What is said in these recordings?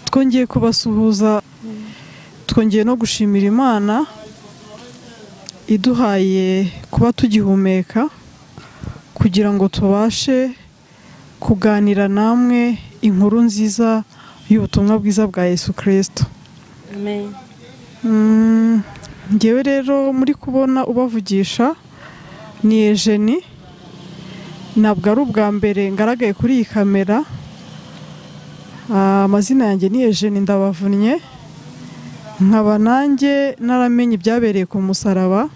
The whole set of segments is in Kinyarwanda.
Twongeye kubasuhuza, twongeye no gushimira Imana iduhaye kuba tugihumeka kugira ngo tubashe kuganira namwe inkuru nziza y'ubutumwa bwiza bwa Yesu Kristo. Amen. Ngewe rero muri kubona ubavugisha ni Eugenie. Ntabwo ari ubwa mbere ngaragaye kuri iyi kamera. Amazina yanjye ni Eugenie Ndabavunnye, nkaba nanjye naramenye ibyabereye ku musaraba,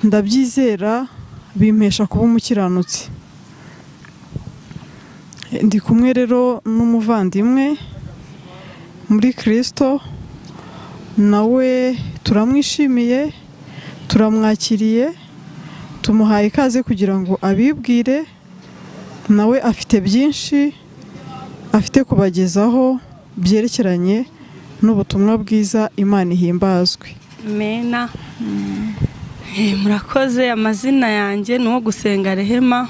ndabyizera bimpesha kuba umukiranutsi. Ndi kumwe rero n'umuvandimwe muri Kristo, nawe turamwishimiye, turamwakiriye, tumuhaye ikaze kugira ngo abibwire. Nawe afite byinshi afite kubagezaho byerekeranye n'ubutumwa bwiza. Imana ihimbazwe. Mena. Murakoze. Amazina yanjye ni uwo gusenga Rehema.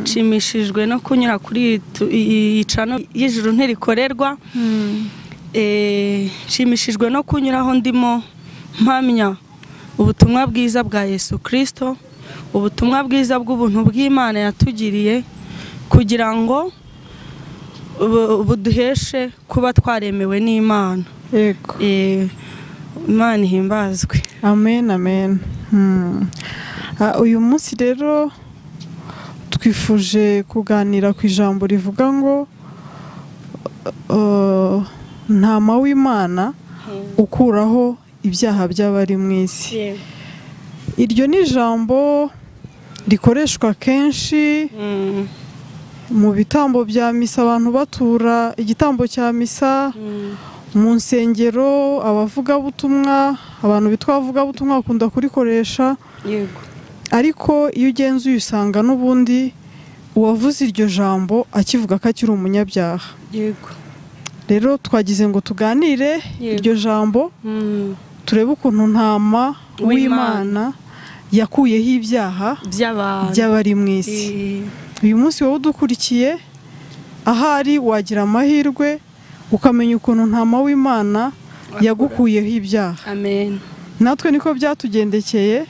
Nshimishijwe no kunyura kuri iyi channel y'Ijuru Ntirikorerwa. Nshimishijwe no kunyuraho ndimo mpamya ubutumwa bwiza bwa Yesu Kristo, ubutumwa bwiza bw'ubuntu bw'Imana yatugiriye kugira ngo buduheshe kuba twaremewe n'Imana. Yego. Imana ihimbazwe. Amen, amen. Uyu munsi rero twifuje kuganira ku ijambo rivuga ngo ntama w'Imana ukuraho ibyaha by'abari mu isi. Iryo ni ijambo rikoreshwa kenshi mu bitambo bya misa, abantu batura igitambo cya misa mu nsengero, abavugabutumwa, abantu bitwa abavugabutumwa bakunda kurikoresha. Yego. Ariko iyo ugenzuye usanga n'ubundi uwavuze iryo jambo akivuga ko akiri umunyabyaha. Yego. Rero twagize ngo tuganire iryo jambo, turebe ukuntu ntama w'Imana yakuyeho ibyaha by'abari mu isi. Uyu munsi wowe udukurikiye ahari wagira amahirwe ukamenya ukuntu ntama w'Imana yagukuyeho ibyaha. Amen. Natwe niko byatugendekeye.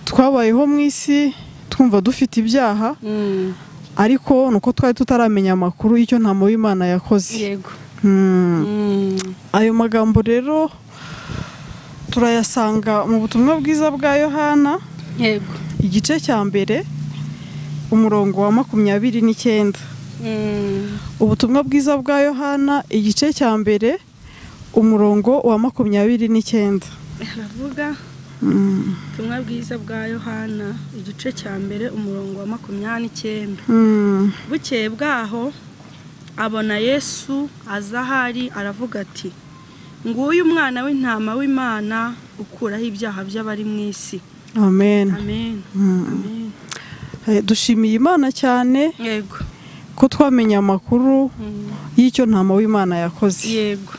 Twabayeho mu isi twumva dufite ibyaha, ariko nuko twari tutaramenya amakuru y'icyo ntama w'Imana yakoze. Yego. Ayo magambo rero turayasanga mu butumwa bwiza bwa Yohana. Yego. Igice cya mbere umurongo wa 29. Ubutumwa bwiza bwa Yohana igice cya mbere umurongo wa 29. Aravuga ubutumwa bwiza bwa Yohana igice cya mbere umurongo wa 29. Bukeye bwaho abona Yesu aza ahari, aravuga ati nguyu umwana w'intama w'Imana ukuraho ibyaha by'abari mu isi. Amen. Amen. Amen. Dushimiye Imana cyane. Yego. Ko twamenye amakuru y'icyo ntama w'Imana yakoze. Yego.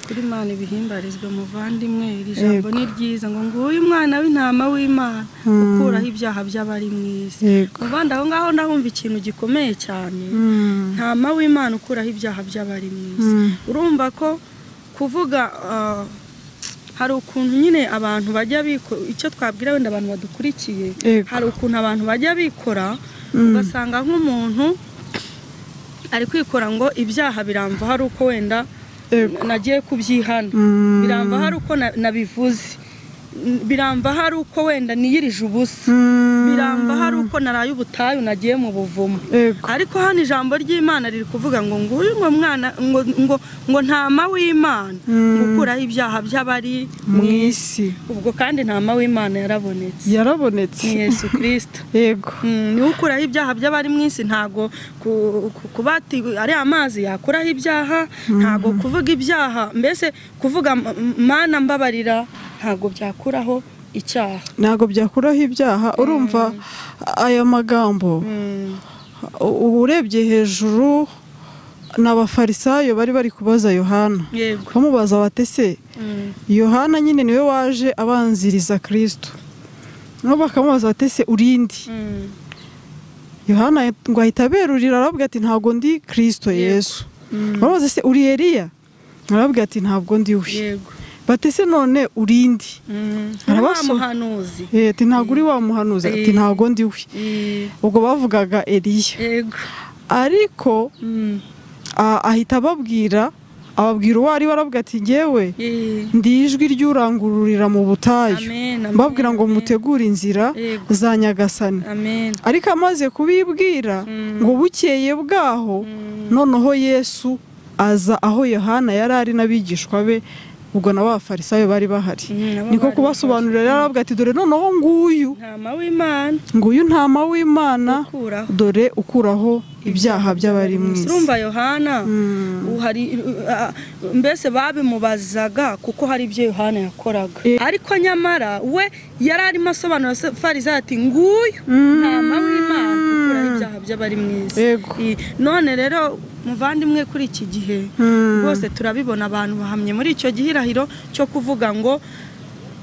Kuri Imana ibihimbarizwe muvandimwe, iri jambo ni ryiza ngo nguyu umwana w'intama w'Imana ukuraho ibyaha by'abari mu isi. Muvandi, aho ngaho ndahumva ikintu gikomeye cyane. Ntama w'Imana ukuraho ibyaha by'abari mu isi. Urumva ko kuvuga hari ukuntu nyine abantu bajya bikora, icyo twabwira wenda abantu badukurikiye, hari ukuntu abantu bajya bikora ugasanga nk'umuntu ari kwikora ngo ibyaha biramva hari uko wenda nagiye kubyihana, biramva hari uko nabivuze, biramva hari uko wenda niyirije ubusa, biramva hari uko naraye ubutayu nagiye mu buvumo. Ariko hano ijambo ry'Imana riri kuvuga ngo nguyu ngo mwana ngo ngo ntama w'Imana gukuraho ibyaha by'abari mu isi. Ubwo kandi ntama w'Imana yarabonetse. Yarabonetse. Ni Yesu Kristo. Yego. Ni ukuraho ibyaha by'abari mu isi, ntago kubati ari amazi yakuraho ibyaha, ntago kuvuga ibyaha, mbese kuvuga Mana mbabarira ntago byakuraho icyaha. Ntago byakuraho ibyaha. Urumva aya magambo urebye hejuru n'abafarisayo bari bari kubaza Yohana. Bamubaza batese Yohana nyine niwe waje abanziriza Kristo. No bakamubaza batese urindi. Yohana ngo ahita aberurira arabwira ati ntago ndi Kristo Yesu. Barabaza se uri Eliya? Arababwira ati ntabwo ndi we. Yego. Bati se none uri ndi? Arabamuhanuzi. Ati ntabwo uri wa muhanuzi. Ati ntabwo ndi we. Ubwo bavugaga Eliya. Yego. Ariko ahita ababwira uwo ari we, aravuga ati ngewe ndi ijwi ry'urangururira mu butayu, mbabwira ngo mutegure inzira za Nyagasani. Ariko amaze kubibwira ngo bukeye bwaho noneho Yesu aza aho Yohana yari ari n'abigishwa be, ubwo nabo abafarisayo bari bahari. Niko kubasobanurira rero, aravuga ati dore noneho nguyu nguyu ntama w'Imana, dore ukuraho ibyaha by'abari mu isi. Urumva Yohana uhari mbese babimubazaga kuko hari ibyo Yohana yakoraga, ariko nyamara we yari arimo asobanura Farisayo ati nguyu ntama w'Imana ukuraho ibyaha by'abari mu isi. None rero muvandimwe, kuri iki gihe rwose turabibona abantu bahamye muri icyo gihirahiro cyo kuvuga ngo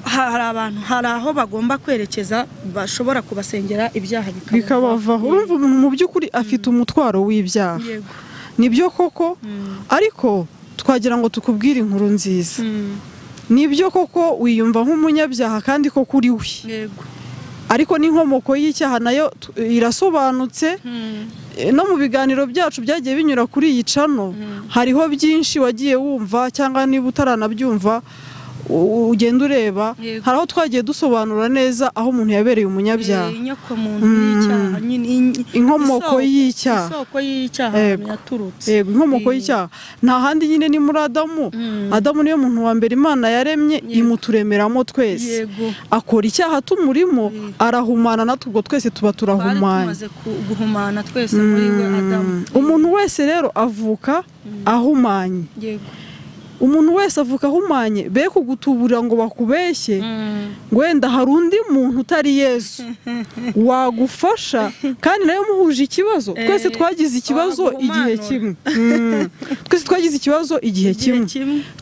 hari abantu hari aho bagomba kwerekeza bashobora kubasengera ibyaha bikabavaho. Urumva umuntu mu by'ukuri afite umutwaro w'ibyaha, nibyo koko, ariko twagira ngo tukubwire inkuru nziza. Nibyo koko wiyumva nk'umunyabyaha kandi koko uri we, ariko n'inkomoko y'icyaha nayo irasobanutse. No mu biganiro byacu byagiye binyura kuri iyi cano hariho byinshi wagiye wumva, cyangwa niba utaranabyumva ugenda ureba, hari aho twagiye dusobanura neza aho umuntu yabereye umunyabyaha, inkomoko y'icyaha, isoko y'icyaha yaturutse. Yego, inkomoko y'icyaha nta handi nyine ni muri Adamu. Adamu niyo muntu wa mbere Imana yaremye, imuturemeramo twese, akora icyaha tumurimo, arahumana, natwe ubwo twese tuba turahumanye, tumaze guhumana twese muri we Adamu. Umuntu wese rero avuka ahumanye. Yego. Umuntu wese avuka ahumanye, be kugutuburira ngo bakubeshye ngo wenda hari undi muntu utari Yesu wagufasha, kandi nayo muhuje ikibazo. Twese twagize ikibazo igihe kimwe, twese twagize ikibazo igihe kimwe,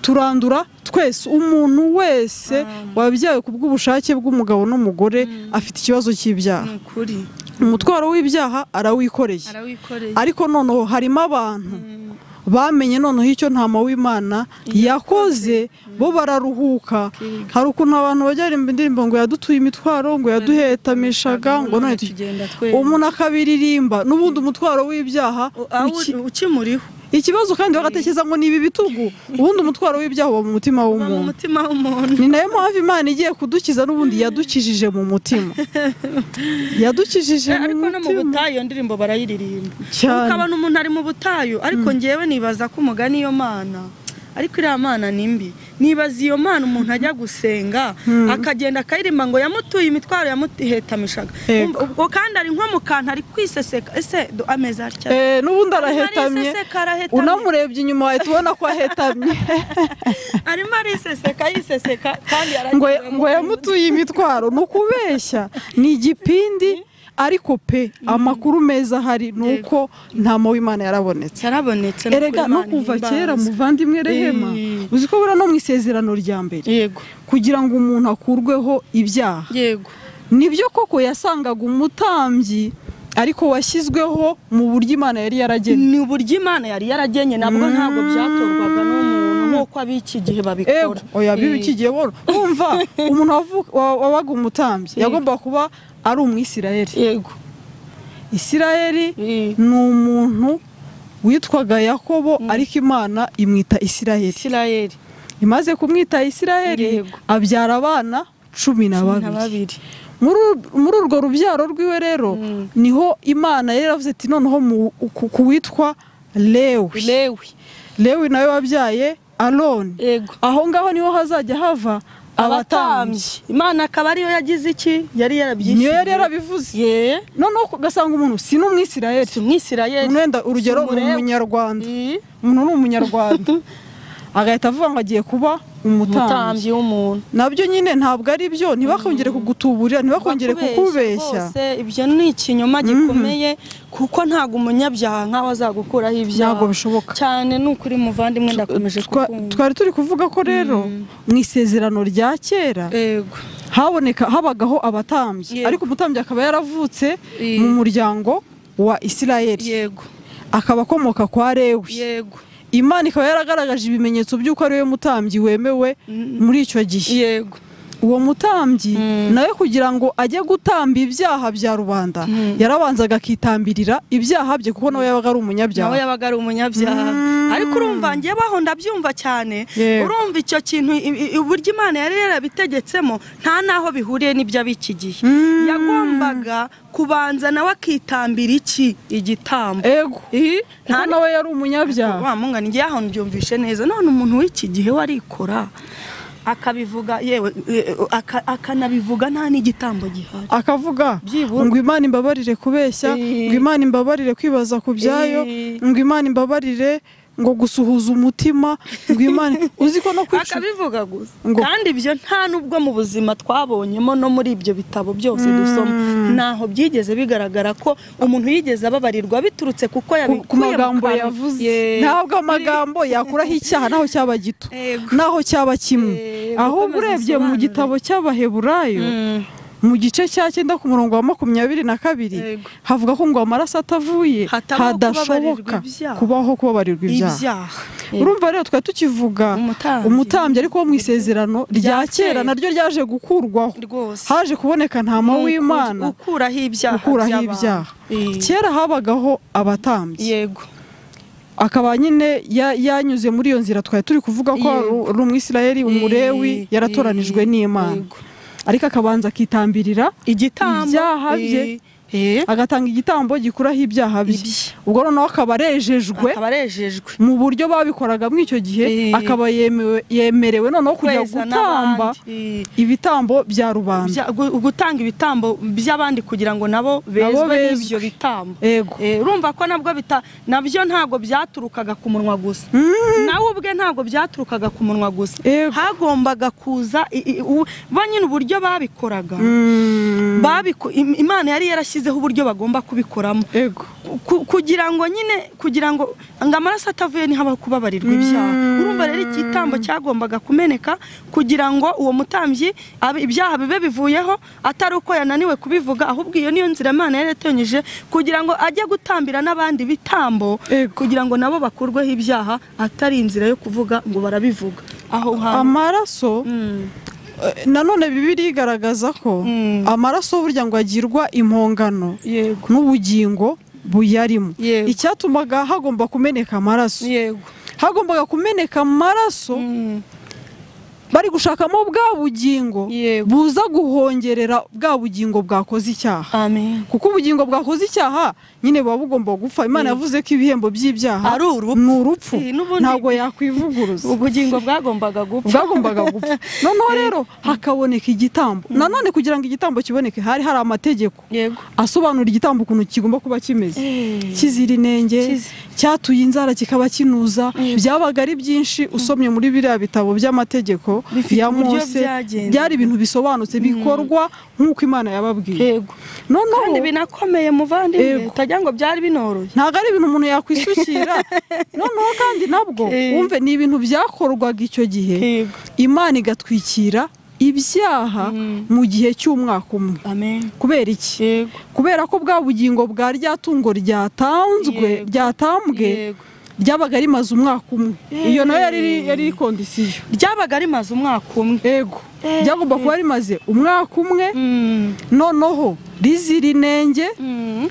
turandura twese. Umuntu wese wabyawe ku bw'ubushake bw'umugabo n'umugore afite ikibazo cy'ibyaha, umutwaro w'ibyaha arawikoreye. Ariko noneho harimo abantu bamenye noneho icyo ntama w'Imana yakoze, bo bararuhuka. Hari ukuntu abantu bajya indirimbo ngo yadutuye imitwaro, ngo yaduhetamishaga, ngo none umuntu akabiririmba n'ubundi umutwaro w'ibyaha ukimuriho. Ikibazo kandi bagatekereza ngo ni ibi bitugu, ubundi umutwaro w'ibyaha uba mu mutima w'umuntu. Ni nayo mpamvu Imana igiye kudukiza n'ubundi yadukijije mu mutima, yadukijije mu mutima. Ariko no mu butayu iyo ndirimbo barayiririmba, ukabona umuntu ari mu butayu. Ariko ngewe nibaza ko umugani iyo Mana, ariko iriya Mana ni mbi. Nibaza iyo Mana umuntu ajya gusenga akagenda akayirima ngo yamutuye imitwaro yamuhetamishaga, ubwo kandi ari nko mu kantu ari kwiseseka, ese ameze atya? N'ubundi arahetamye, unamurebye inyuma wahita ubona ko ahetamye, arimo ariseseka yiseseka, kandi ngo yamutuye imitwaro. Ni ukubeshya, ni igipindi. Ariko pe amakuru meza ahari nuko ntama w'Imana yarabonetse. Erega no kuva kera muvandimwe Rehema, uzi ko bura no mu isezerano rya mbere, yego, kugira ngo umuntu akurweho ibyaha, yego, nibyo koko yasangaga umutambyi ariko washyizweho mu buryo Imana yari yaragennye. Ni uburyo Imana yari yaragennye, nabwo ntabwo byatorwaga n'umuntu nk'uko ab'iki gihe babikora. Oya, ab'iki gihe bo umva umuntu wabaga umutambyi yagomba kuba ari umwisirayeli. Yego. Isirayeli ni umuntu witwaga Yakobo, ariko Imana imwita Isirayeli. Isirayeli imaze kumwita Isirayeli abyara abana 12. Muri urwo rubyaro rwiwe rero niho Imana yari yaravuze ati noneho kuwitwa Lewi. Lewi nawe wabyaye Aroni. Aho ngaho niho hazajya hava abatambyi. Imana akaba ariyo yagize iki? Yari yarabyishimiye. Niyo yari yarabivuze. Noneho ugasanga umuntu si n'umwisirayeli. Si umwisirayeli. Wenda urugero ni umunyarwanda. Umuntu ni umunyarwanda. Agahita avuga ngo agiye kuba umutambyi w'umuntu. Nabyo nyine ntabwo ari byo, ntibakongere kugutuburira, ntibakongere kukubeshya. Ibyo ni ikinyoma gikomeye, kuko ntabwo umunyabyaha nkawe azagukuraho ibyaha. Ntabwo bishoboka. Cyane ni ukuri muvandimwe, ndakomeje kukumva. Twari turi kuvuga ko rero mu isezerano rya kera haboneka habagaho abatambyi, ariko umutambyi akaba yaravutse mu muryango wa Isirayeli. Yego. Akaba akomoka kwa Lewi. Yego. Imana ikaba yaragaragaje ibimenyetso by'uko ari we mutambyi wemewe muri icyo gihe. Yego. Uwo mutambyi nawe kugira ngo ajye gutamba ibyaha bya rubanda yarabanzaga akitambirira ibyaha bye, kuko nawe yabaga ari umunyabyaha. Nawe yabaga ari umunyabyaha. Ariko urumva ngiye baho ndabyumva cyane. Urumva icyo kintu uburyo Imana yari yarabitegetsemo nta naho bihuriye n'ibyo abiki gihe. Yagombaga kubanza nawe akitambira iki igitambo. Ego. Nta nawe yari umunyabyaha. Wa munga ngiye aho mbyumvishe neza. None umuntu w'iki gihe warikora akabivuga, yewe akanabivuga nta n'igitambo gihari, akavuga ngo Imana imbabarire kubeshya, ngo Imana imbabarire kwibaza ku byayo, ngo Imana imbabarire ngo gusuhuza umutima, ngo Imana uzi ko no kwica akabivuga gusa. Kandi ibyo nta nubwo mu buzima twabonyemo no muri ibyo bitabo byose dusoma naho byigeze bigaragara ko umuntu yigeze ababarirwa biturutse kuko yabikuye mu yavuze. Ntabwo amagambo yakuraho icyaha naho cyaba gito naho cyaba kimwe. Ahubwo urebye mu gitabo cy'Abaheburayo mu gice cya 9 ku murongo wa 22 havuga ko ngo amaraso atavuye hadashoboka kubaho kubabarirwa ibyaha. Urumva rero twa tukivuga umutambyi ariko wo mu isezerano rya kera naryo ryaje gukurwaho, haje kuboneka ntama w'Imana ukuraho ibyaha. Kera habagaho abatambyi. Yego. Akaba nyine yanyuze muri iyo nzira twari turi kuvuga ko ari umwisirayeli umurewi yaratoranijwe n'Imana, ariko akabanza akitambirira igitambo ibyaha bye, agatanga igitambo gikuraho ibyaha bye. Ubwo noneho akaba arejejwe mu buryo babikoraga muri icyo gihe, akaba yemerewe noneho kujya gutamba ibitambo bya rubanda, gutanga ibitambo by'abandi kugira ngo nabo bezwe n'ibyo bitambo. Urumva ko nabwo nabyo ntabwo byaturukaga ku munwa gusa, nawe ubwe ntabwo byaturukaga ku munwa gusa, hagombaga kuza bo nyine uburyo babikoraga. Imana yari yarashyizeho uburyo bagomba kubikoramo kugira ngo nyine kugira ngo amaraso atavuye ni haba kubabarirwa ibyaha. Urumva rero igitambo cyagombaga kumeneka kugira ngo uwo mutambyi ibyaha bibe bivuyeho, atari uko yananiwe kubivuga, ahubwo iyo niyo nzira Imana yari yateganyije kugira ngo ajye gutambira n'abandi bitambo kugira ngo nabo bakurweho ibyaha, atari inzira yo kuvuga ngo barabivuga. Aho amaraso nanone Bibiliya igaragaza ko amaraso burya ngo agirwa impongano n'ubugingo buyarimo. Icyatumaga hagomba kumeneka amaraso, hagombaga kumeneka amaraso bari gushakamo bwa bugingo buza guhongerera bwa bugingo bwakoze icyaha. Amen. Kuko ubugingo bwakoze icyaha nyine buba bugomba gupfa. Imana yavuze ko ibihembo by'ibyaha ari urupfu, ntabwo yakwivuguruza. Ubugingo bwagombaga gupfa, bwagombaga gupfa. Noneho rero hakaboneka igitambo. Nanone kugira ngo igitambo kiboneke hari hari amategeko asobanura igitambo ukuntu kigomba kuba kimeze, kizira inenge, cyatuye inzara kikaba kinuza. Byabaga ari byinshi usomye muri biriya bitabo by'amategeko ya Mose, byari ibintu bisobanutse bikorwa nk'uko Imana yababwiye. Noneho kandi binakomeye muvandimwe, utagira ngo byari binoroye, ntabwo ari ibintu umuntu yakwisukira. Noneho kandi nabwo wumve ni ibintu byakorwaga icyo gihe, Imana igatwikira ibyaha mu gihe cy'umwaka umwe. Amen. Kubera iki? Kubera ko bwa bugingo bwa rya tungo ryatanzwe ryatambwe ryabaga rimaze umwaka umwe. Iyo nayo yari kondisiyo, ryabaga rimaze umwaka umwe. Yego, byagomba kuba rimaze umwaka umwe. Noneho rizira inenge,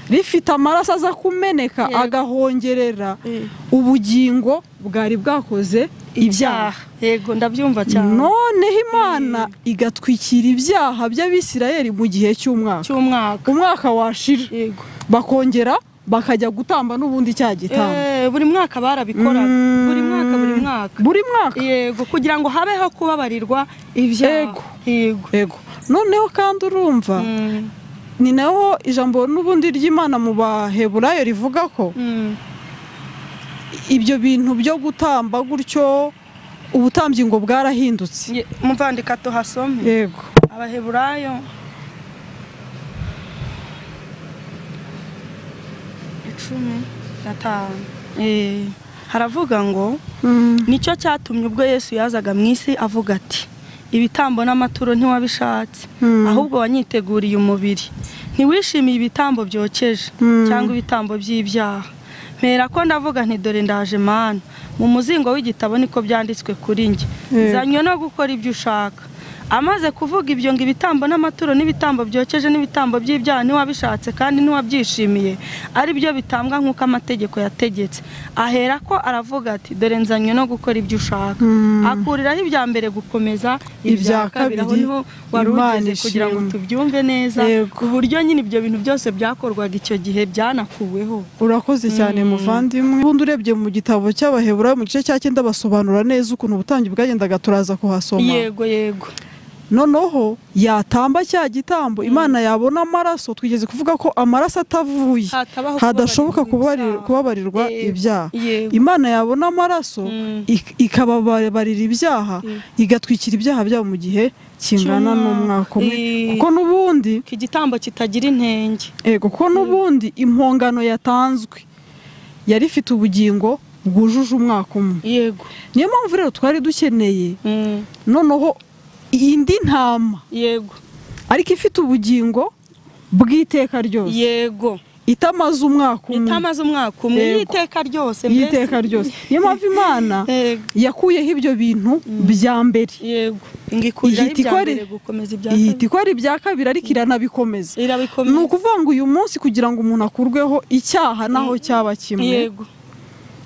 rifite amaraso aza kumeneka agahongerera ubugingo bwari bwakoze ibyaha. Yego, ndabyumva cyane. Noneho Imana igatwikira ibyaha by'Abisirayeli mu gihe cy'umwaka. Umwaka washira bakongera bakajya gutamba n'ubundi cya gitambo. Buri mwaka barabikoraga, buri mwaka, buri mwaka, buri mwaka. Yego, kugira ngo habeho kubabarirwa ibyaha. Yego. Yego. Noneho kandi urumva ni naho ijambo n'ubundi ry'Imana mu Baheburayo rivuga ko ibyo bintu byo gutamba gutyo ubutambyi ngo bwarahindutse. Muvandika tuhasome. Yego. Abaheburayo 15. Haravuga ngo nicyo cyatumye ubwo Yesu yazaga mu isi avuga ati ibitambo n'amaturo ntiwabishatse, ahubwo wanyiteguriye umubiri, ntiwishimiye ibitambo byokeje cyangwa ibitambo by'ibyaha. Mpera ko ndavuga nti dore ndaje Mana, mu muzingo w'igitabo niko byanditswe kuri njye, nzanywe no gukora ibyo ushaka. Amaze kuvuga ibyo ngo ibitambo n'amaturo n'ibitambo byokeje n'ibitambo by'ibyaha ntiwabishatse kandi ntiwabyishimiye, ari byo bitambwa nk'uko amategeko yategetse. Ahera ko aravuga ati dore nzanywe no gukora ibyo ushaka. Akuriraho ibya mbere gukomeza ibya kabiri. Aho niho wari ugeze kugira ngo tubyumve neza uburyo nyine ibyo bintu byose byakorwaga icyo gihe byanakuweho. Urakoze cyane muvandimwe. Ubundi urebye mu gitabo cy'Abaheburayo mu gice cya 9 basobanura neza ukuntu ubutambyi bwagendaga, turaza kuhasoma. Yego yego. Noneho yatamba cya gitambo, Imana yabona amaraso. Twigeze kuvuga ko amaraso atavuye hadashoboka kubabarirwa ibyaha. Imana yabona amaraso ikababarira ibyaha, igatwikira ibyaha byabo mu gihe kingana n'umwaka umwe, kuko n'ubundi igitambo kitagira intenge. Yego, kuko n'ubundi impongano yatanzwe yari ifite ubugingo bwujuje umwaka umwe. Yego, niyo mpamvu rero twari dukeneye noneho indi ntama, yego, ariko ifite ubugingo bw'iteka ryose. Yego, itamaze umwaka umwe, itamaze umwaka umwe, y'iteka ryose, y'iteka ryose. Niyo mpamvu Imana yakuyeho ibyo bintu bya mbere. Yego, ihita ikora ibya kabiri ariko iranabikomeza. Ni ukuvuga ngo uyu munsi kugira ngo umuntu akurweho icyaha naho cyaba kimwe,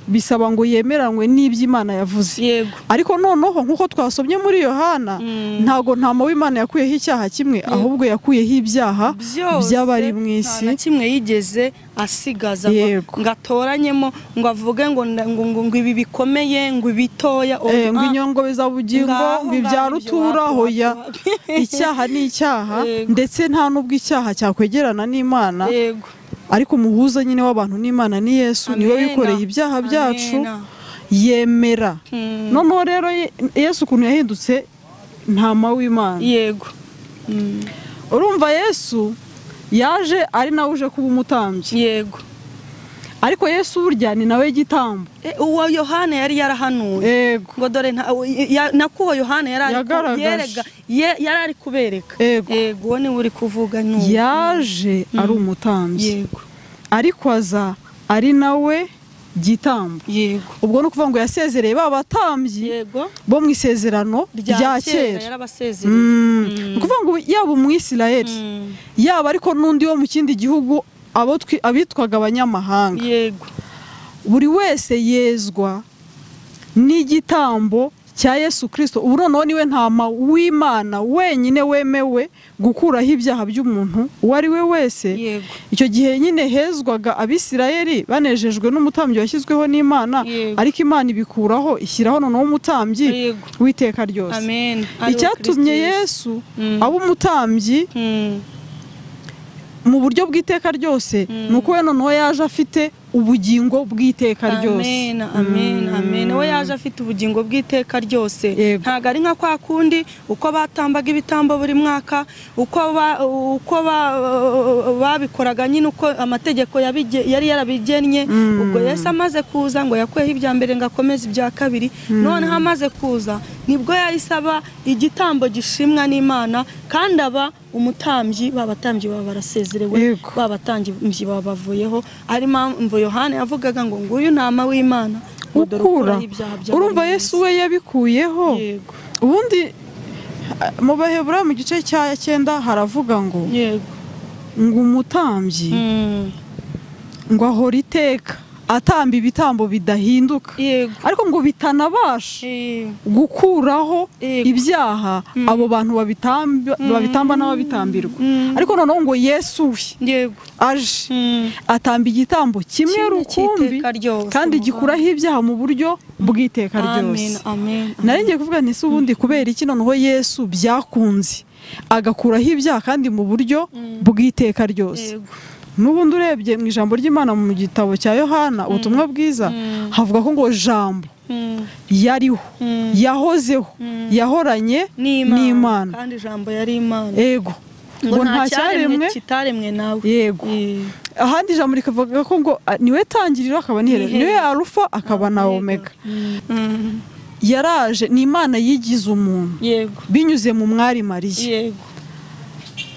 bisaba ngo yemeranywe n'ibyo Imana yavuze. Yego. Ariko noneho nkuko twasomye muri Yohana, ntago ntama w'Imana yakuyeho icyaha kimwe, ahubwo yakuyeho ibyaha by'abari mu isi. Nta kimwe yigeze asigaza ngo atoranyemo ngo avuge ngo ngo ibi bikomeye, ngo ibitoya, ngo inyongo bizabugingo, ngo ibya rutura. Hoya, icyaha ni icyaha, ndetse nta nubwo icyaha cyakwegerana n'Imana. Yego. Ariko umuhuza nyine w'abantu n'Imana ni Yesu, niwe wikoreye ibyaha byacu yemera. Noneho rero Yesu ukuntu yahindutse ntama w'Imana. Yego. Urumva Yesu yaje ari nawe uje kuba umutambyi. Yego. Ariko Yesu burya ni nawe gitambo. Uwo Yohana yari yarahanuye ngo dore nakuwo Yohana yari kubereka. Yego, ni uri kuvuga n'uwo yaje ari umutambyi. Yego. Ariko aza ari nawe gitambo. Yego. Ubwo no kuvuga ngo yasezereye ba batambyi bo mu isezerano rya kera. Yarabasezereye. Kuvuga ngo yaba umwisirayeli, yaba ariko n'undi wo mu kindi gihugu, abo abitwaga abanyamahanga. Yego. Buri wese yezwa n'igitambo cya Yesu Kristo. Ubu noneho niwe ntama w'Imana wenyine wemewe gukuraho ibyaha by'umuntu uwo ari we wese. Icyo gihe nyine hezwaga Abisirayeli banejejwe n'umutambyi washyizweho n'Imana, ariko Imana ibikuraho ishyiraho noneho umutambyi w'iteka ryose. Amen. Icyatumye Yesu aba umutambyi mu buryo bw'iteka ryose nuko we noneho yaje afite ubugingo bw'iteka ryose. Amen, amen, amen. We yaje afite ubugingo bw'iteka ryose. Ntago ari nka kwa kundi uko batambaga ibitambo buri mwaka, uko babikoraga nyine uko amategeko yari yarabigennye. Ubwo Yesu amaze kuza ngo yakuyeho ibya mbere ngo akomeze ibya kabiri. Noneho amaze kuza nibwo yayisaba igitambo gishimwa n'Imana, kandi aba umutambyi, babatambyi baba barasezerewe, babatambyi baba bavuyeho. Ari mpamvu Yohana yavugaga ngo nguyu ntama w'Imana ukura. Urumva Yesu we yabikuyeho. Ubundi mu Baheburayo mu gice cya 9 haravuga ngo ngo umutambyi ngo ahora iteka atamba ibitambo bidahinduka, ariko ngo bitanabasha gukuraho ibyaha abo bantu babitamba n'ababitambirwa. Ariko noneho ngo Yesu we aje atamba igitambo kimwe rukumbi kandi gikuraho ibyaha mu buryo bw'iteka ryose. Nari ngiye kuvuga nti se ubundi kubera iki noneho Yesu byakunze agakuraho ibyaha kandi mu buryo bw'iteka ryose? N'ubundi urebye mu ijambo ry'Imana mu gitabo cya Yohana ubutumwa bwiza havuga ko ngo jambo yariho, yahozeho, yahoranye n'Imana, kandi jambo yari Imana. Yego, ngo nta cyaremwe kitaremwe nawe. Yego. Ahandi ijambo rikavuga ko ngo niwe tangiriro akaba n'iherezo, niwe Alfa akaba na Omega. Yaraje ni Imana yigize umuntu. Yego. Binyuze mu mwari Mariya. Yego.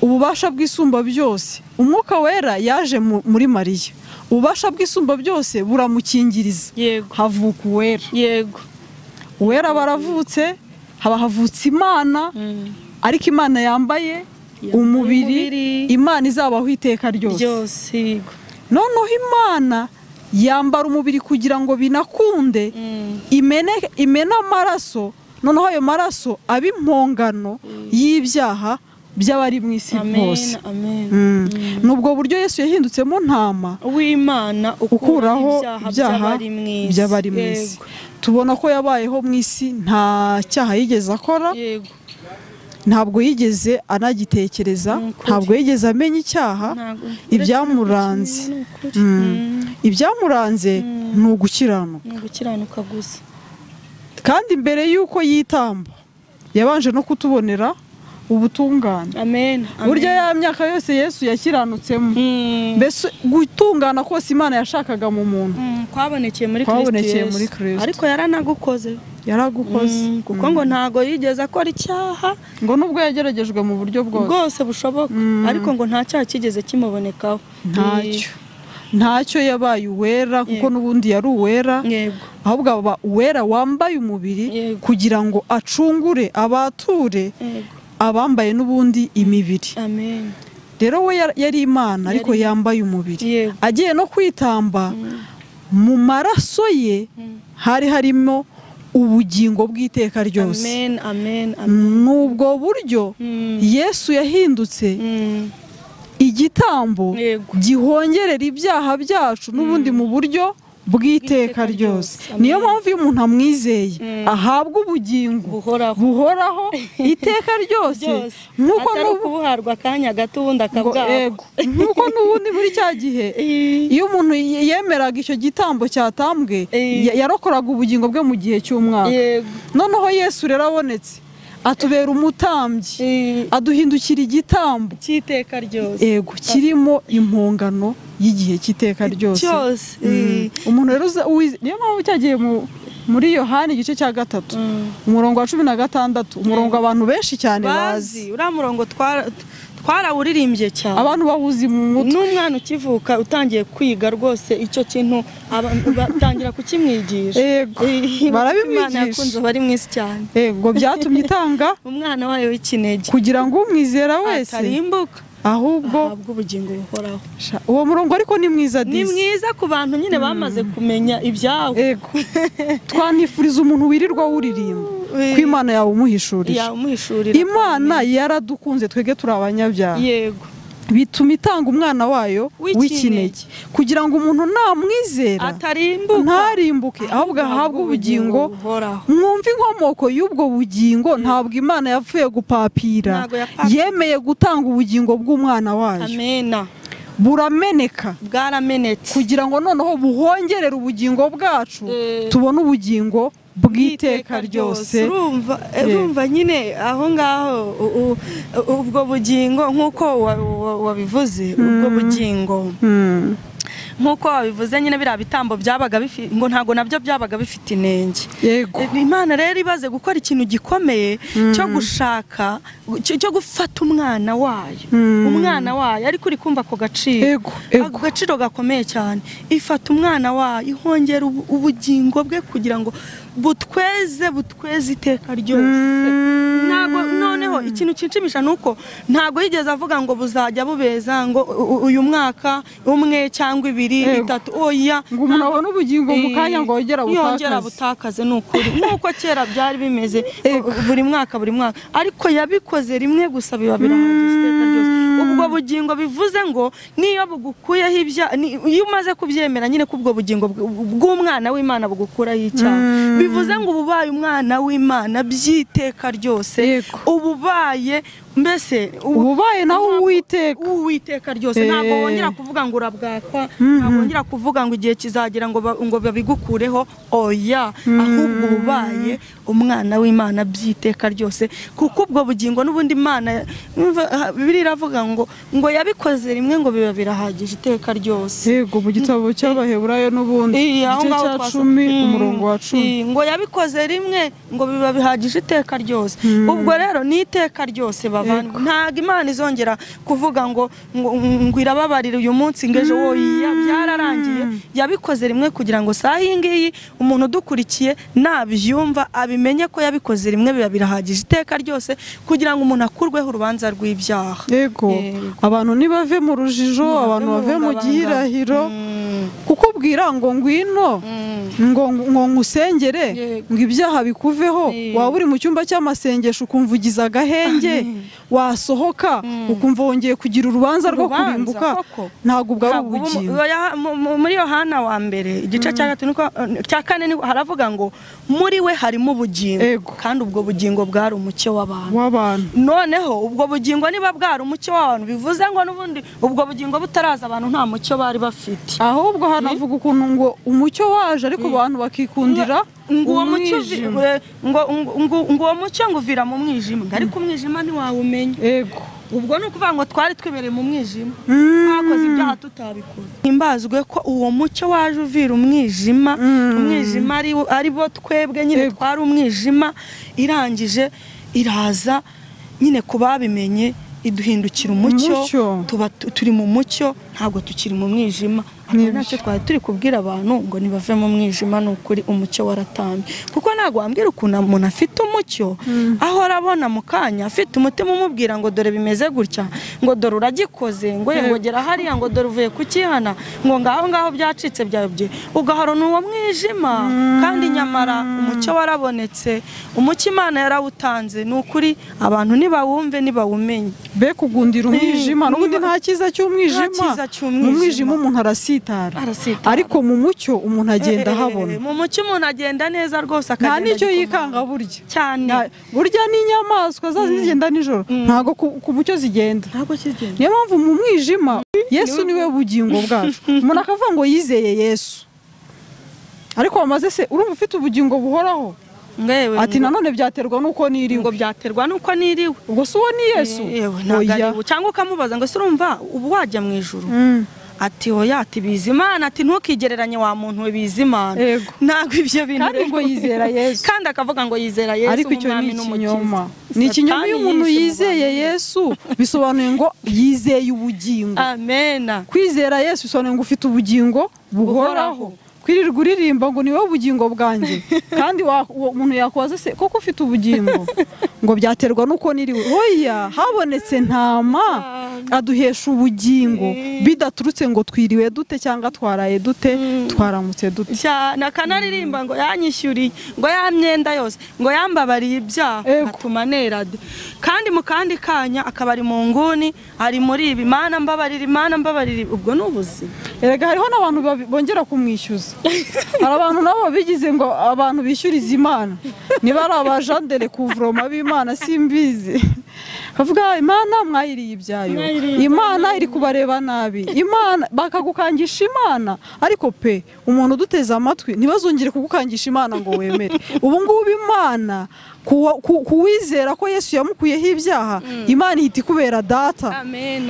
Ububasha bw'isumba byose, Umwuka Wera yaje muri Mariya, Ububasha bw'isumba byose buramukingiriza. Havuka uwera. Yego. Uwera baravutse, haba havutse Imana, ariko Imana yambaye umubiri, Imana izabaho iteka ryose. Noneho Imana yambara umubiri kugira ngo binakunde, imena amaraso, noneho ayo maraso abe impongano y'ibyaha by'abari mu isi bose. Nubwo buryo Yesu yahindutsemo ntama w'Imana ukuraho ibyaha by'abari mu isi. Tubona ko yabayeho mu isi nta cyaha yigeze akora, ntabwo yigeze anagitekereza, ntabwo yigeze amenya icyaha. Ibyamuranze ni ugukiranuka gusa. Kandi mbere y'uko yitamba yabanje no kutubonera ubutungane. Amen. Burya ya myaka yose Yesu yakiranutsemo, mbese gutungana kose Imana yashakaga mu muntu kwabonekeye muri Kristo. Ariko yaranagukoze, yaragukoze, kuko ngo ntago yigeze akora icyaha, ngo nubwo yageragejwe mu buryo bwose bushoboka, ariko ngo nta cyaha kigeze kimubonekaho. Ntacyo yabaye uwera, kuko n'ubundi yari uwera, ahubwo aba uwera wambaye umubiri kugira ngo acungure abature abambaye n'ubundi imibiri. Amen. Rero we yari Imana ariko yambaye umubiri, agiye no kwitamba mu maraso ye hari harimo ubugingo bw'iteka ryose. Amen, amen, amen. Nubwo buryo Yesu yahindutse igitambo gihongerera ibyaha byacu n'ubundi mu buryo bw'iteka ryose. Niyo mpamvu iyo umuntu amwizeye ahabwa ubugingo buhoraho iteka ryose, nkuko kubuharwa akanya gato ubundi akabwabwa. Nkuko n'ubundi muri cya gihe iyo umuntu yemeraga icyo gitambo cyatambwe yarokoraga ubugingo bwe mu gihe cy'umwaka. Noneho Yesu rero abonetse atubera umutambyi, aduhindukira igitambo cy'iteka ryose. Yego, kirimo impongano y'igihe cy'iteka ryose. Umuntu rero niyo mpamvu cyagiye muri Yohani igice cya 3 umurongo wa 16, umurongo abantu benshi cyane bazi. Uriya murongo twarawuririmbye cyane, abantu bawuzi mu mutwe. N'umwana ukivuka utangiye kwiga rwose icyo kintu batangira kukimwigisha. Yego, barabimwigisha. Yakunze bari mu isi cyane. Yego, byatumye itanga umwana wayo w'ikinege kugira ngo umwizera wese atarimbuka, ahubwo ahabwe ubugingo buhoraho. Uwo murongo ariko ni mwiza disi, ni mwiza ku bantu nyine bamaze kumenya ibyawo. Yego, twanifuriza umuntu wirirwa wuririmba ko Imana yawe umuhishurira. Imana yaradukunze twege turi abanyabyaha. Yego, bituma itanga umwana wayo w'ikinege kugira ngo umuntu namwizera ntarimbuke, ahubwo ahabwe ubugingo. Mwumve inkomoko y'ubwo bugingo. Ntabwo Imana yapfuye gupapira, yemeye gutanga ubugingo bw'umwana wayo. Amena. Burameneka, bwaramenetse, kugira ngo noneho buhongerere ubugingo bwacu, tubone ubugingo bw'iteka ryose. Urumva nyine aho ngaho ubwo bugingo nk'uko wabivuze, ubwo bugingo nk'uko wabivuze nyine biriya bitambo byabaga ngo ntago nabyo byabaga bifite inenge. Yego. Imana rero ibaze gukora ikintu gikomeye cyo gushaka, cyo gufata umwana wayo, umwana wayo ariko uri kumva ako gaciro, ako gaciro gakomeye cyane. Ifata umwana wayo ihongera ubugingo bwe kugira ngo butweze iteka ryose. Ntago noneho ikintu kinshimisha nuko ntago yigeze avuga ngo buzajya bubeza ngo uyu mwaka umwe cyangwa ibiri itatu, oya, ngo umuntu abone ubugingo mu kanya ngo yongera butakaze. Nukuri nkuko kera byari bimeze buri mwaka buri mwaka, ariko yabikoze rimwe gusa biba birahagije iteka ryose. Ubwo bugingo bivuze ngo niyo bugukuyeho ibya, iyo umaze kubyemera nyine ko ubwo bugingo bw'umwana w'Imana bugukuraho icyaha, bivuze ngo ububaye umwana w'Imana by'iteka ryose, ububaye mbese ububaye nawe Uwiteka, Uwiteka ryose. Ntabwo wongera kuvuga ngo urabwakwa, ntabwo wongera kuvuga ngo igihe kizagera ngo babigukureho, oya, ahubwo ububaye umwana w'Imana by'iteka ryose, kuko ubwo bugingo n'ubundi Imana Bibiliya iravuga ngo yabikoze rimwe ngo biba birahagije iteka ryose. Yego, mu gitabo cy'Abaheburayo n'ubundi igice cya 10 umurongo wa 10, ngo yabikoze rimwe ngo biba bihagije iteka ryose. Ubwo rero ni iteka ryose bava. Bavandimwe, ntabwo Imana izongera kuvuga ngo ngo irababarira uyu munsi ngo ejo woya, byararangiye. Yabikoze rimwe kugira ngo saha iyi ngiyi umuntu udukurikiye nabyumva abimenye ko yabikoze rimwe, biba birahagije iteka ryose kugira ngo umuntu akurweho urubanza rw'ibyaha. Yego, abantu ntibave mu rujijo, abantu bave mu gihirahiro, kukubwira ngo ngwino ngo nkusengere ngo ibyaha bikuveho, waba uri mu cyumba cy'amasengesho ukumva ugize agahenge, wasohoka ukumva wongeye kugira urubanza rwo kurimbuka, ntabwo ubwo ari ubugingo. Muri Yohana wa mbere igice cya kane haravuga ngo muri we harimo ubugingo, kandi ubwo bugingo bwari umucyo w'abantu. Noneho ubwo bugingo niba bwari umucyo w'abantu, bivuze ngo n'ubundi ubwo bugingo butaraza abantu nta mucyo bari bafite. Ahubwo hanavuga ukuntu ngo umucyo waje ariko abantu bakikundira ngo uwo mucyo ngo uvira mu mwijima, ariko umwijima ntiwawumenya. Yego, ubwo ni ukuvuga ngo twari twibereye mu mwijima, twakoze ibyaha tutabikoze. Himbazwe ko uwo mucyo waje uvira umwijima, umwijima ari bo twebwe nyine twari umwijima, irangije iraza nyine ku babimenye iduhindukira umucyo, tuba turi mu mucyo, ntabwo tukiri mu mwijima. Nacyo twari turi kubwira abantu ngo nibave mu mwijima, ni ukuri umucyo waratambye. Kuko ntabwo wambwira ukuntu umuntu afite umucyo ahora abona mu kanya afite umutima umubwira ngo dore bimeze gutya, ngo dore uragikoze, ngo ngo gera hariya, ngo dore uvuye kukihana, ngo ngaho ngaho byacitse byayobye, ugahorana uwo mwijima. Kandi nyamara umucyo warabonetse, umucyo Imana yarawutanze. Ni ukuri abantu nibawumve nibawumenye, be kugundira umwijima. N'ubundi nta cyiza cy'umwijima, mu mwijima umuntu arasitara, ariko mu mucyo umuntu agenda ahabona. Mu mucyo umuntu agenda neza rwose, akagenda nta nicyo yikanga burya cyane. Burya n'inyamaswa zigenda nijoro ntago ku mucyo zigenda, niyo mpamvu mu mwijima Yesu niwe bugingo bwacu. Umuntu akavuga ngo yizeye Yesu, ariko wamaze se urumva ufite ubugingo buhoraho? Ati nanone byaterwa nuko niriwe, ngo byaterwa nuko niriwe. Ubwo se uwo ni Yesu? Cyangwa ukamubaza ngo se urumva ubu wajya mu ijuru? Ati oya, ati biza Imana, ati ntukigereranye wa muntu we, biza Imana. Ntabwo ibyo bintu, kandi ngo yizera Yesu, kandi akavuga ngo yizera Yesu, ariko icyo ni ikinyoma. Ni ikinyoma. Iyo umuntu yizeye Yesu bisobanuye ngo yizeye ubugingo. Amena. Kwizera Yesu bisobanuye ngo ufite ubugingo buhoraho. Kwirirwa uririmba ngo niwe bugingo bwanjye, kandi umuntu yakubaza se koko ufite ubugingo, ngo byaterwa nuko niriwe. Oya, habonetse ntama aduhesha ubugingo bidaturutse ngo twiriwe dute cyangwa twaraye dute, twaramutse dute. Cyane akanaririmba ngo yanyishyuriye, ngo ya myenda yose, ngo yambabariye ibyaha atuma nerade. Kandi mu kandi kanya akaba ari mu nguni, ari muri ibi, Mana mbabarira, Imana mbabarira. Ubwo ni ubuzima. Erega hariho n'abantu bongera kumwishyuza. Hari abantu nabo bigize ngo abantu bishyuriza Imana, niba ari abajandere kuvroma b'Imana simbizi. Kavuga Imana mwayiriye ibyayo, Imana iri kubareba nabi, Imana bakagukangisha Imana. Ariko pe umuntu uduteze amatwi ntibazongere kugukangisha Imana ngo wemere. Ubu ngubu Imana kuwizera ko Yesu yamukuyeho ibyaha, Imana ihita ikubera data,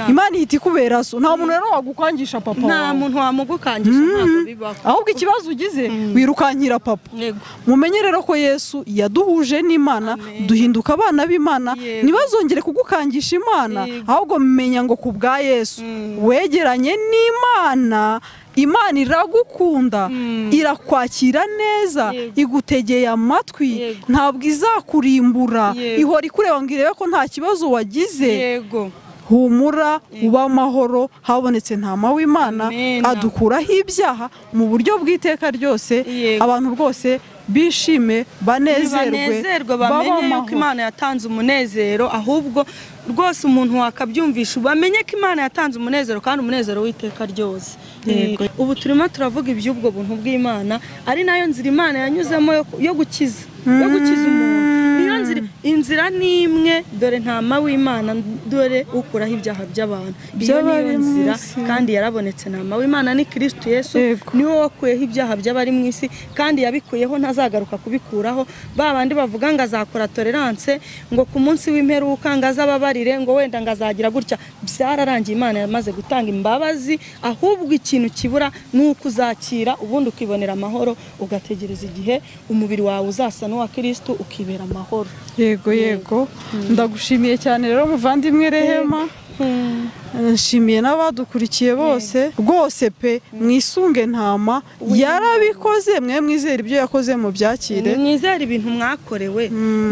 Imana ihita ikubera so. Nta muntu rero wagukangisha papa, nta muntu wamugukangisha, ntabwo bibaho. Ahubwo ikibazo ugize wirukankira papa. Mumenye rero ko Yesu yaduhuje n'Imana, duhinduka abana b'Imana. Ntibazongere kugukangisha Imana, ahubwo menya ngo ku bwa Yesu wegeranye n'Imana, Imana iragukunda, irakwakira neza, igutegeye amatwi, ntabwo izakurimbura, ihora ikureba ngo irebe ko nta kibazo wagize. Humura, uba amahoro, habonetse ntama w'Imana adukuraho ibyaha mu buryo bw'iteka ryose. Abantu rwose bishime, banezerwe, bamenye yuko Imana yatanze umunezero. Ahubwo rwose umuntu wakabyumvisha bamenye ko Imana yatanze umunezero, kandi umunezero w'iteka ryose. Ubu turimo turavuga iby'ubwo buntu bw'Imana, ari nayo nzira Imana yanyuzemo yo gukiza, yo gukiza umuntu. Niyo nzira, inzira ni imwe, dore ntama w'Imana, dore ukuraho ibyaha by'abantu. Iyo niyo nzira, kandi yarabonetse. Ntama w'Imana ni Kristo Yesu, niwe wakuyeho ibyaha by'abari mu isi, kandi yabikuyeho ntazagaruka kubikuraho. Ba bandi bavuga ngo azakora tolerance, ngo ku munsi w'imperuka ngo azababarire, ngo wenda ngo azagira gutya, byararangiye. Imana yamaze gutanga imbabazi. Ahubwo ikintu kibura ni uko uzakira, ubundi ukibonera amahoro, ugategereza igihe umubiri wawe uzasa n'uwa Kristo, ukibera amahoro. Yego yego, ndagushimiye cyane rero muvandimwe Rehema. Nshimiye n'abadukurikiye bose rwose pe, mwisunge Ntama yarabikoze, mwe mwizere ibyo yakoze mu byakire, nimwizere ibintu mwakorewe,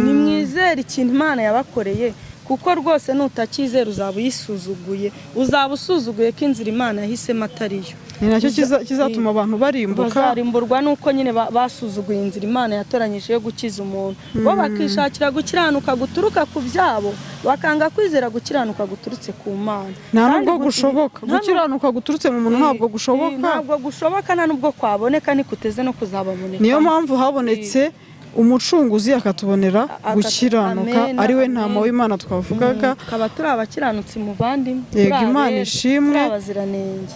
nimwizere ikintu Imana yabakoreye, kuko rwose nutakizera uzaba uyisuzuguye, uzaba usuzuguye ko inzira Imana yahisemo atariyo. Ni nacyo kizatuma abantu barimbuka, bazarimburwa nuko nyine basuzuguye inzira Imana yatoranyije yo gukiza umuntu, bo bakishakira gukiranuka guturuka ku byabo, bakanga kwizera gukiranuka guturutse ku Mana. Nta nubwo gushoboka gukiranuka guturutse mu muntu, ntabwo gushoboka, ntabwo gushoboka, nta nubwo kwaboneka, nikuteze no kuzababoneka. Niyo mpamvu habonetse umucunguzi akatubonera gukiranuka, ari we Ntama w'Imana twavugaga, tukaba turi abakiranutsi muvandimwe. Yego, Imana ishimwe,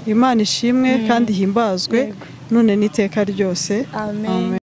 Imana ishimwe kandi himbazwe none n'iteka ryose. Amen.